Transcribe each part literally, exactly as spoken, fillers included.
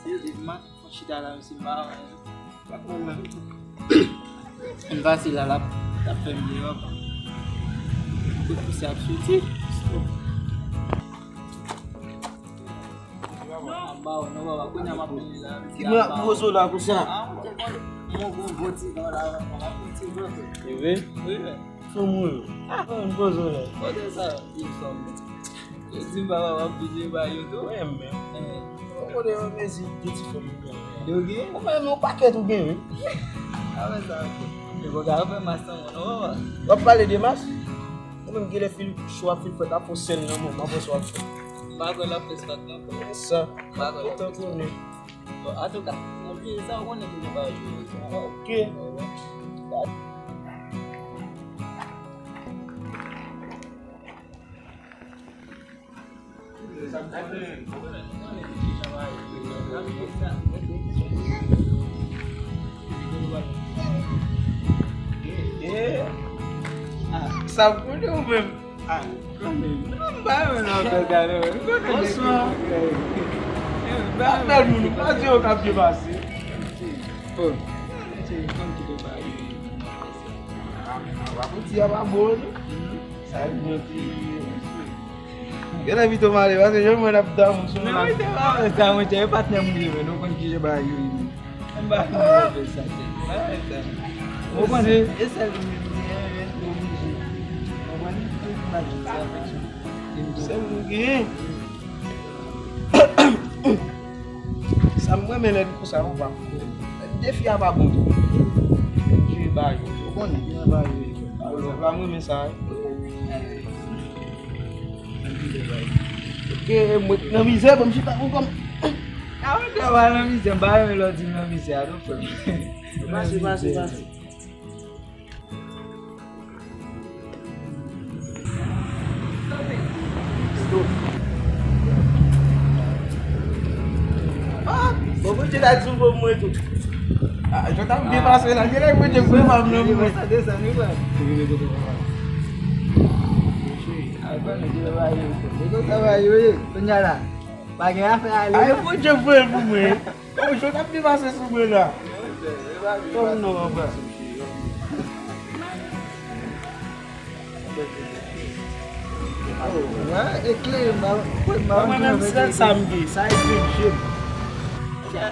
Depi maten, fò chita la, mesye, m pa wè. M pase la, l ap, l ap fè m deyò. Kote misye ap soti? Anba w, non, papa, kounye a m ap mennen la. Ki mwen ap poze w la konsa? Ah, mwen te konn, mwen gon gwo ti van la, mwen ap pran ti van tou. E vre? Wi, wi. Fanm ou yo? Ah, fanm poze w la. Kote sa, ti fanm? Yo di m papa w ap vin ba yo tou. Mwen menm. Eh. Ou konnen yon mezi de ti fanm yo gen. Yo gen? Ou menm yon pakèt ou gen, wi. Apre sa, ok. E bon, gade, ou fè mas nan mwen, non, papa? W ap pale de mas? Ou menm genlè fin cho ap fin fèt, ap fè sèl nan mwen, m ap wè sa w ap fè. M pa kwè l ap fè sèl nan mwen. Sa. M pa kwè l ap fè sèl. Bon, antouka, oublie sa, ou konnen pou nou pa jwe. Ok. Sa pou nou menm. Ah, kanmenm. Non, m pa renmen nan afè sa, non. Franchman. Afè moun, ou pa di yo k ap byen pase. Bon. Ah, men, papa, ti a pa bon, non. Sa e bon ti. Yo nan pito male, paske yo mwen ap damou sou. Men mwen te pa wè sa, mwen te patnè m li, men nou konn ki jan bagay yo ye. M pa konn fè sa, tèt. M pa fè sa. Ou konn? E sèl ou menm ki gen, men ou oblije. Ou konn? Tout bagay sa, afeksyon. Sèl ou gen. Sa m renmen lè l konsa, ou pa. Defi a pa bon tou. Jwe ba yo. Ou konnen, jwe ba yo. Alò, pa m renmen sa, wi. Ok, mwen nan mizè, ban m chita pou kò m. A, mwen te pa nan mizè, m pa renmen lè w di m nan mizè a, non, frè m. Pase, pase, pase. Stop. Ah, bon, Bondye ta di w pou mwen tou. Ah, jan t ap byen pase la, genlè Bondye voye pa m nan mwen. Desann, desann, wi, frè. Ay, frè, nèg yo travay yo, nèg yo travay yo ye. Kounye a la, pa gen afè ale. Ay, Bondye voye l pou mwen. Oh, jodi ap byen pase sou mwen la. Kòm non, papa. Oh, wè, eklere m, mwen menm sèl sa m gen, sa e grenn je m. Sa e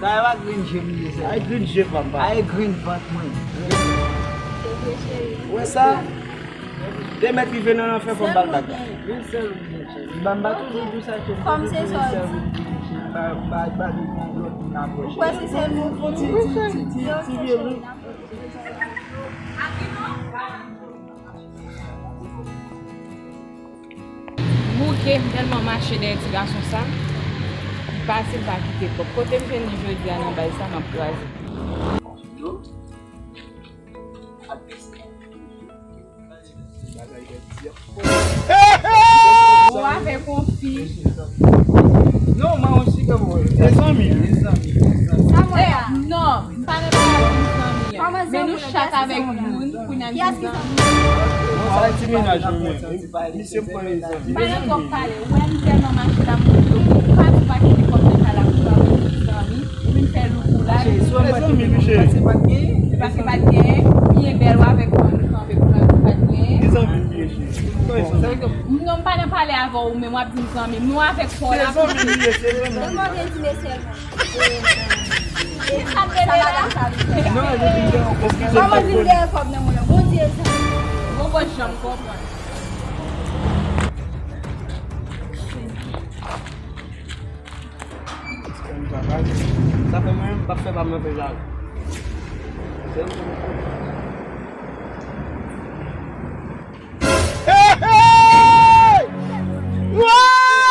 pa grenn je m li ye, sèl. Sa e grenn je m, papa. Sa e grenn vant mwen. Wè sa? Te mèt rive nan lanfè, fò m ba l bag la. Youn sèl ou gen, cheri. M pa, m pa toujou di w sa, cheri. Kòm se sa w di. Ba, ba, ba, ba, lòt moun apwoche. Ou kwè se sèl moun ki ti, ti, ti, ti, ti vye moun. Bouke, m tèlman mache dèyè ti gason sa. Li pase, m pa kite kòb. Kote m jwenn li jodi a nan bal sa, m ap kraze. Ou avèk yon fi. Non, man, yon siga pou mwen. Mezanmi, mezanmi, mezanmi. Sa mwen la? Non, m pa nan bagay pou zanmi an. Men nou chat avèk youn, kounye a n di zanmi. Non, sa e ti mennaj mwen menm. Misye m pran mezanmi. M pa nan twòp pale. Ou wè m tèlman mache la, m di w, ou pa di w pa kite kòb nan kay la pou w pa vin zanmi. Ou vin fè loukoulaj. Cheri, si w wè m pa kite kòb, se paske pa t genyen. Se paske pa t genyen. Byen bèl, ou avèk fanmi, kanpe pou la, pa t genyen. Ki zanmi m ye, cheri? Sa vle di, non, m pa nan pale avè w, men w ap di m zanmi m. Nou avèk kò w la. Se zanmi m ye, se zanmi m. Kòman w vle di mesye l? E sa m rele la? Non, je te dis, eskize m. Kòman di m dèyè kòb nan mwen? Bondye zanmi. Bon, bon, janm konprann. Sa fè mwen menm, m p ap fè pa m nan fè jal. Hey, hey! Wouy!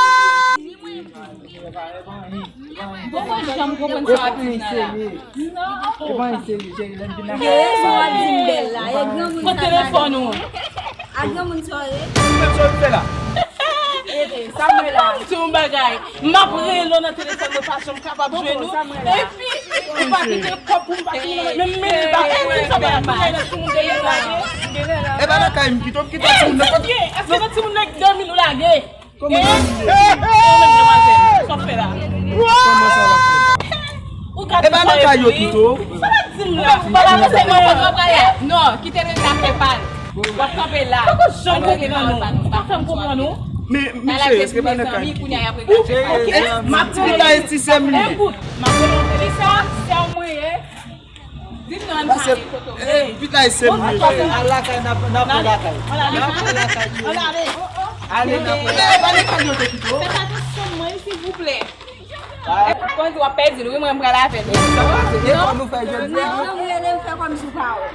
Bon, mwen janm konprann sa w ap di m nan la. Non. E pa yon serye, cheri, lè m vin la. Serye, sa w ap di m bèl la. E granmoun sa. Pran telefòn ou. A granmoun sa w ye? Ou menm sa w vin fè la? Sa mwen la. M di yon bagay. M ap rele w nan telefòn, mwen pa janm kapab jwenn ou. Epi, ou pa kite kòb pou m pa kite menm mil ba. Epi, sa mwen ap fè nan timoun de mil lage. E pa nan kay m kite w, m kite w timoun nan kote. Èske nan timoun nan de mil ou lage? Kòman sa rive? Ou menm demwazèl, sa w fè la? Kòman sa l ap fè? E pa nan kay yo pito. Sa pa di m la. Ou pa la konsèy mwen, mwen pral la. Non, kite l rete afè pa l. W ap kanpe la. Poko janm konprann ou. Pa fè m konprann ou. Men, men cheri, eske pa nan kay yo pito? M ap di w la, e ti sè m li. Ekout, m ap di w, se sa, sè mwen ye. Di m non, ann pale, kote w ye. Pita e sè m li. Al lakay, n ap pran lakay. Ann ale. Ann ale. Ale, n ap pran E pa nan kay yo pito. Fè atansyon mwen, silvouplè. Kondi w ap pèdi l, wi, mwen m pral avè l. E kò nou fè jodi a. Mwen rele m fè kòmsi w pa wè.